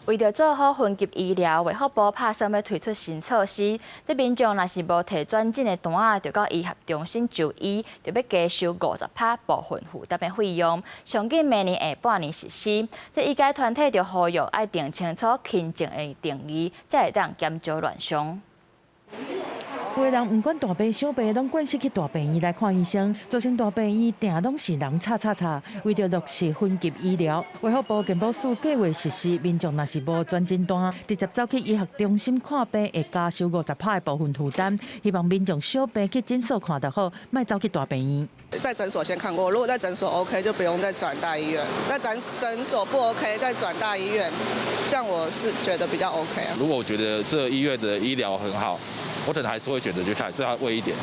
為著做好分級醫療，衛福部拍算欲推出新措施。這民眾若是無提轉診的單仔，就到醫學中心就醫，就欲加收50%部分負擔的費用。上緊明年下半年實施。這醫界團體就呼籲愛定清楚輕症的定義，才會當減少亂象。有的人毋管大病小病，攏慣勢去大病院來看醫生，造成大病院定攏是人插插插。為著落實分級醫療，衛福部健保署計劃實施，民眾若是無轉診單，直接走去醫學中心看病，會加收50%的部分負擔。希望民眾小病去診所看就好，莫走去大病院。在診所先看過，如果在診所 OK，就不用再轉大醫院；在診所不 OK，再轉大醫院，這樣我是覺得比較 OK 啊。如果我覺得這個醫院的醫療很好，我可能還是會選擇去看，這樣貴一點。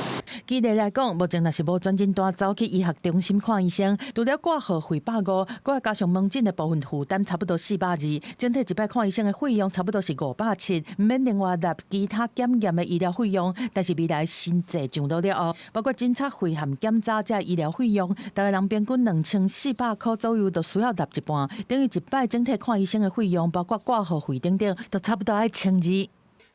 舉例來講，目前若是無轉診單走去醫學中心看醫生，除了掛號費百五，閣愛加上門診的部分負擔差不多420，整體一擺看醫生的費用差不多是570，毋免另外納其他檢驗的醫療費用。但是未來薪資上落了後，包括診察費和檢查這醫療費用，逐个人平均2400箍左右，就需要納一半，等於一擺整體看醫生的費用，包括掛號費等等，都差不多愛1200。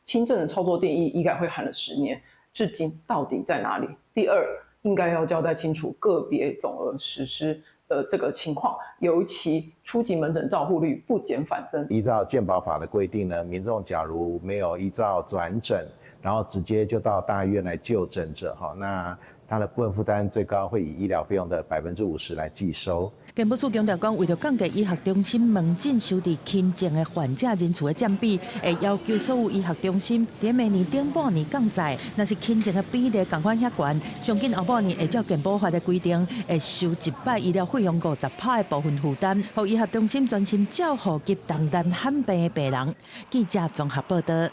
輕症的操作定義，醫改會喊了10年，至今到底在哪裡？第二，應該要交代清楚個別總額實施的這個情況，尤其初級門診照護率不減反增。依照健保法的規定呢，民眾假如沒有依照轉診，然後直接就到大醫院來就診者，哈，那他的部分負擔最高會以醫療費用的50%來計收。健保署強調講，為著降低醫學中心門診收治輕症的患者人數的佔比，會要求所有醫學中心佇明年頂半年降載，若是輕症的比例仝款遐懸，上緊後半年會照健保法的規定，會收一擺醫療費用50%的部分負擔，予醫學中心專心照護急重難罕病的病人。記者綜合報道。